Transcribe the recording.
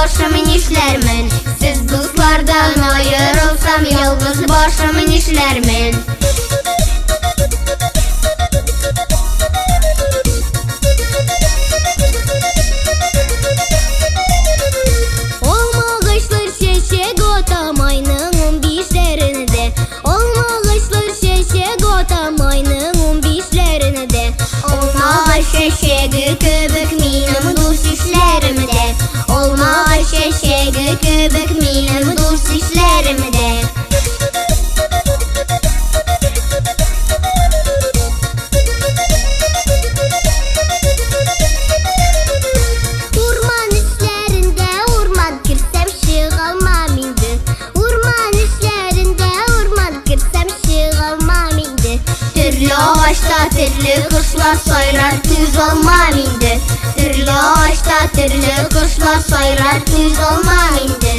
башым нишләрмен? Сез дуслардан аерылсам, ялгыз башым нишләрмен? Алмагачлар чәчәк ата майның 15-ләрендә. Алмагачлар чәчәк ата майның 15-ләрендә. Алмагач чәчәге кебек минем дус-ишләрем дә. Алмагач чәчәге кебек минем дус-ишләрем дә. Урман эчләрендә урман керсәм чыгалмам инде. Урман эчләрендә урман керсәм чыгалмам инде. Төрле агачта төрле кошлар сайрар, түзалмам инде. Төрле агачта төрле кошлар сайрар, түзалмам инде.